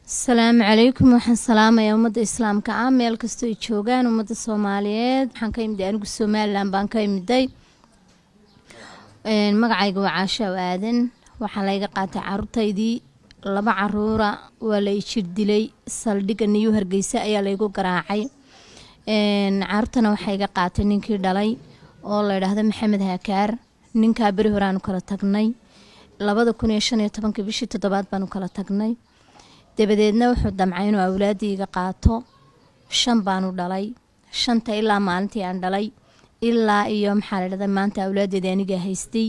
Asalaamu calaykum. Waxaan salaamayaa ummadda islaamka ah meel kastoo ay joogaan, ummadda Soomaaliyeed. Waxaan ka imiday anigu Somaliland baan ka imiday. Magacayga waa Caasha Aadan. Waxaa layga qaatay caruurtaydii, laba caruura. Waa la ijir dilay, saldhigga New Hargeysa ayaa laygu garaacay. Caruurtana waxaa iga qaatay ninkii dhalay oo la idhaahdo Maxamed Haakaar. Ninkaa beri horeaanu kala tagnay, 2015-kii bishii toddobaad baanu kala tagnay. Dabadeedna wuxuu damcay inuu awlaaddii iga qaato. Shan baanu dhalay. Shanta ilaa maalintii aan dhalay ilaa iyo, maxaa la dhahda, maanta awlaaddeeda anigaa haystay.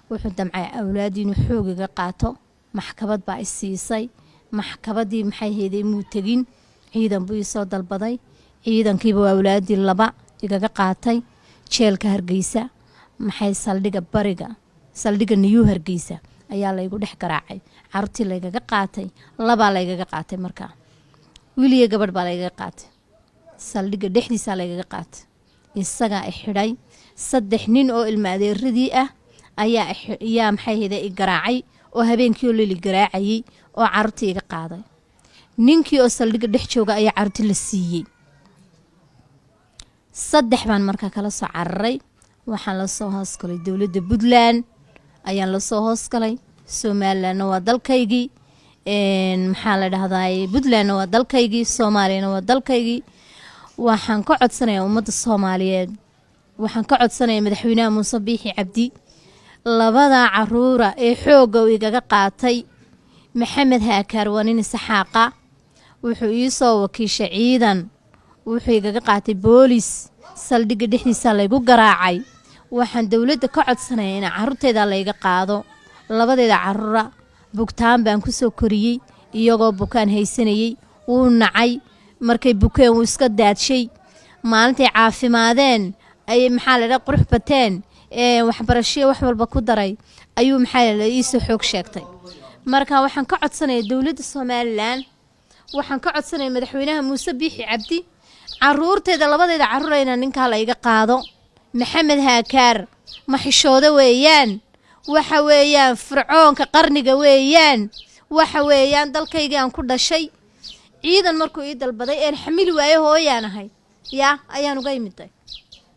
Wuxuu damcay awlaaddii inuu xoog iga qaato. Maxkamad baa i siisay. Maxkamaddii, maxay hayday, muu tegin. Ciidan buu iisoo dalbaday. Ciidankiiba waa awlaaddii laba igaga qaatay. Jeelka Hargeysa, maxay, saldhigga bariga, saldhigga New Hargeysa ayaa laygu dhex garaacay. Caruurtii laygaga qaatay labaa laygaga qaatay. Markaa wiil iyo gabadh baa laygaga qaatay. Saldhigga dhexdiisaa laygaga qaatay. Isagaa i xidhay. Saddex nin oo ilma adeeradii ah ayaa yaa, maxay hayda, i garaacay oo habeenkii oo lili garaacayay oo caruurtii iga qaaday. Ninkii oo saldhigga dhex jooga ayaa caruurtii la siiyey. Saddex baan markaa kala soo cararay. Waxaan lasoo hoosgalay dowladda Puntland ayaan lasoo hoosgalay. Somalilandna waa dalkaygii, maxaa la dhahdaay, Puntlandna waa dalkaygii, Soomaaliyana waa dalkaygii. Waxaan ka codsanayaa ummadda Soomaaliyeed, waxaan ka codsanayaa madaxweynaha Muuse Biixi Cabdi, labada caruura ee xoogga uu igaga qaatay Maxamed Haakaar. Waa nin Isaxaaqa. Wuxuu iisoo wakiishay ciidan, wuxuu igaga qaatay boolis. Saldhigga dhexdiisa laygu garaacay. Waxaan dowladda ka codsanaya in caruurteyda layga qaado. Labadeeda caruura bugtaan baan kusoo koriyey. Iyagoo bukaan haysanayey wuu nacay. Markay bukeen wuu iska daadshay. Maalintay caafimaadeen ayay, maxaa la dhaha, qurux bateen ee waxbarashiya wax walba ku daray ayuu, maxaa la, iisoo xoog sheegtay. Marka waxaan ka codsanaya dowladda Somaliland, waxaan ka codsanaya madaxweynaha Muuse Biixi Cabdi, caruurteeda, labadeeda caruurayna ninkaa la iga qaado. Maxamed Haakaar maxishoodo weeyaan. Waxa weeyaan fircoonka qarniga weeyaan. Waxa weeyaan dalkaygii aan ku dhashay ciidan markuu ii dalbaday een xamili waaye, hooyaan ahay yaa, ayaan uga imiday.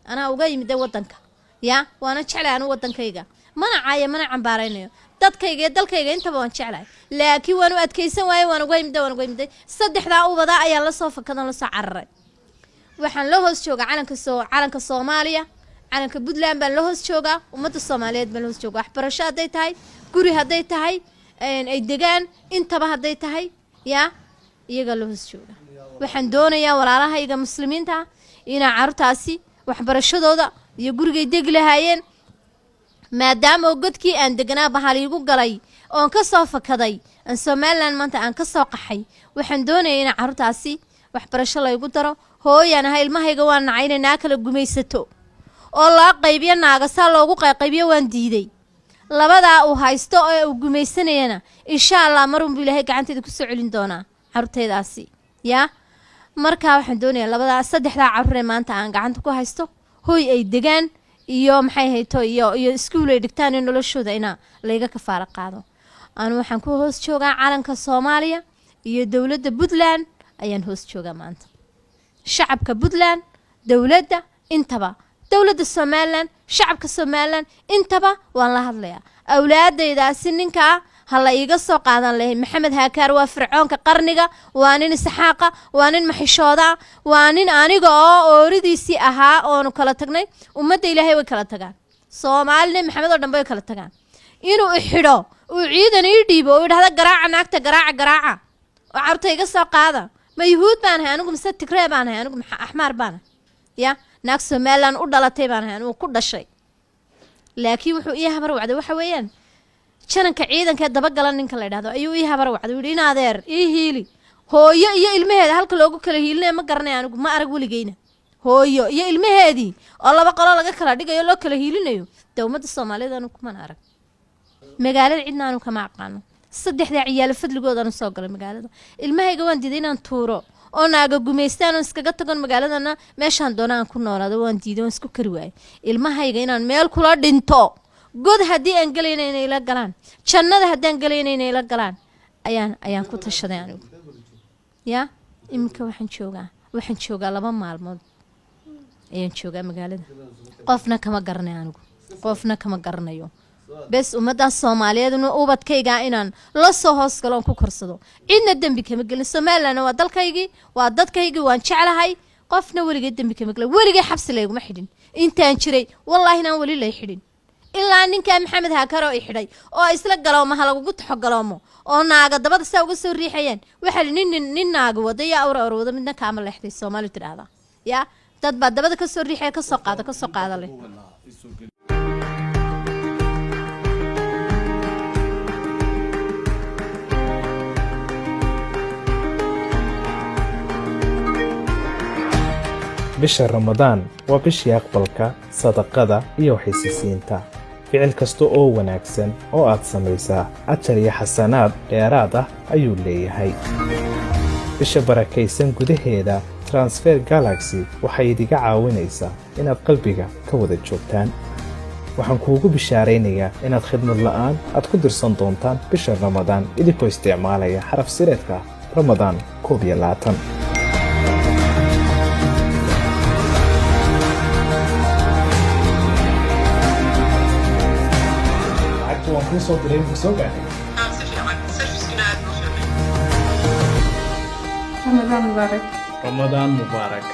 Anaa uga imiday waddanka yaa, waana jeclay anu waddankayga. Mana caayo, mana cambaaraynayo. Dadkayga iyo dalkayga intaba waan jeclahay, laakiin waan u adkaysan waaye. Waan uga imiday, waan uga imiday. Saddexdaa ubadaa ayaan lasoo fakadan, lasoo cararay. Waxaan la hoos joogaa calanka Soomaaliya, calanka Puntland baan la hoos joogaa. Ummadda Soomaaliyeed baan la hoos joogaa. Waxbarasho hadday tahay, guri hadday tahay ay degaan, intaba hadday tahay yaa, iyagaa la hoos jooga. Waxaan doonayaa walaalahayga muslimiinta inaa carruurtaasi waxbarashadooda iyo gurigay degi lahaayeen, maadaama oo godkii aan deganaa bahal iigu galay oon ka soo fakaday, aan Somaliland maanta aan ka soo qaxay. Waxaan doonaya inaa carruurtaasi waxbarasho laygu daro. Hooyaan ahay, ilmahayga waan nacay inay naa kala gumaysato oo loo qaybiyo naaga, saa loogu qayqaybiyo waan diiday. Labadaa uu haysto ee uu gumaysanayana, insha Allah, marunbuu Ilaahay gacanteeda kusoo celin doonaa carruurtaydaasi yaa. Markaa waxaan doonayaa labadaa, saddexdaa carruur ee maanta aan gacanta ku haysto, hoy ay degaan iyo, maxay hayto, iyo iskuul ay dhigtaan in noloshooda inaa layga kafaalo qaado. Anu waxaan ku hoos joogaa calanka Soomaaliya iyo dowladda Puntland ayaan hoos joogaa maanta. Shacabka Puntland, dowladda intaba, dowladda Somaliland, shacabka Somaliland intaba waan la hadlayaa. Awlaadaydaasi ninkaa ha la iiga soo qaadan lahay. Maxamed Haakaar waa fircoonka qarniga, waa nin Isxaaqa, waa nin maxishooda, waa nin aniga oo ooridiisii ahaa oonu kala tagnay. Ummadda Ilaahay way kala tagaan, Soomaalina Maxamed oo dhan bay kala tagaan. Inuu ixidho, uu ciidan ii dhiibo oo idhahda "Garaaca naagta, garaaca, garaaca oo carruurta iga soo qaada." Ma Yuhuud baan ahay anigu mise Tigree baan ahay anigu? Axmaar baan ahay ya? Naag Somaliland u dhalatay baan ahay anigu, ku dhashay. Laakiin wuxuu ii habar wacday, waxa weeyaan jananka ciidanka ee dabagala ninka la idhahdo ayuu ii habar wacday. Yidhi, "In adeer, ii hiili." Hooyo iyo ilmaheeda halka loogu kala hiilinaya ma garanaya anigu, ma arag weligeyna hooyo iyo ilmaheedii oo laba qolo laga kala dhigayo, loo kala hiilinayo. Dee ummadda Soomaaliyeed anigu kumana arag magaalada, cidna anu kama aqaano. Saddexdaa ciyaalo fadligoodaan usoo galay magaalada. Ilmahayga waan diiday inaan tuuro oo naaga gumaystaan oon iskaga tagon magaaladana, meeshaan doona aan ku noolaado. Waan diiday, waan isku kari waayay ilmahayga inaan meel kula dhinto. God haddii aan gelayna inay ila galaan, jannada haddaan gelayna inay ila galaan ayaan ku tashaday anigu. Ya iminka waxaan joogaa 2 maalmood ayaan joogaa magaalada. Qofna kama garanayo anigu, qofna kama garanayo. Bes, ummaddaas Soomaaliyeed in ubadkaygaa inaan la soo hoos galo oon ku korsado, cidna dembi kama gelin. Somalilandna waa dalkaygii, waa dadkaygii, waan jeclahay. Qofna weligay dembi kama gelin, weligay xabsi layguma xidhin intaan jiray. Wallaahi inaan weli lay xidhin, ilaa ninkaa Maxamed Haakaro i xidhay oo isla galoomo ha lagugu taxo galoomo oo naaga dabada saa uga soo riixayeen. Waxaa nin nin naaga wada iyo awra awr wada midna kaama leexday, Soomaali tidhaahdaa. Ya dad baa dabada kasoo riixaya, kasoo qaada, kasoo qaada leh. Bisha Ramadaan waa bishii aqbalka sadaqada iyo waxisisiinta. Ficil kasta oo wanaagsan oo aad samaysaa ajar iyo xasanaad dheeraad ah ayuu leeyahay. Bisha barakaysan gudaheeda, Transfer Galaxy waxay idiga caawinaysaa inaad qalbiga ka wada joogtaan. Waxaan kuugu bishaaraynayaa inaad khidmad la'aan aad ku dirsan doontaan bisha Ramadaan, idinkoo isticmaalaya xaraf sireedka Ramadaan 21. Lacagta waan kuu soo diray, ku soo gaadhay? Si fiican, servicekuna aad buu fiicnay. Ramadaan mubaarak. Ramadaan mubaarak.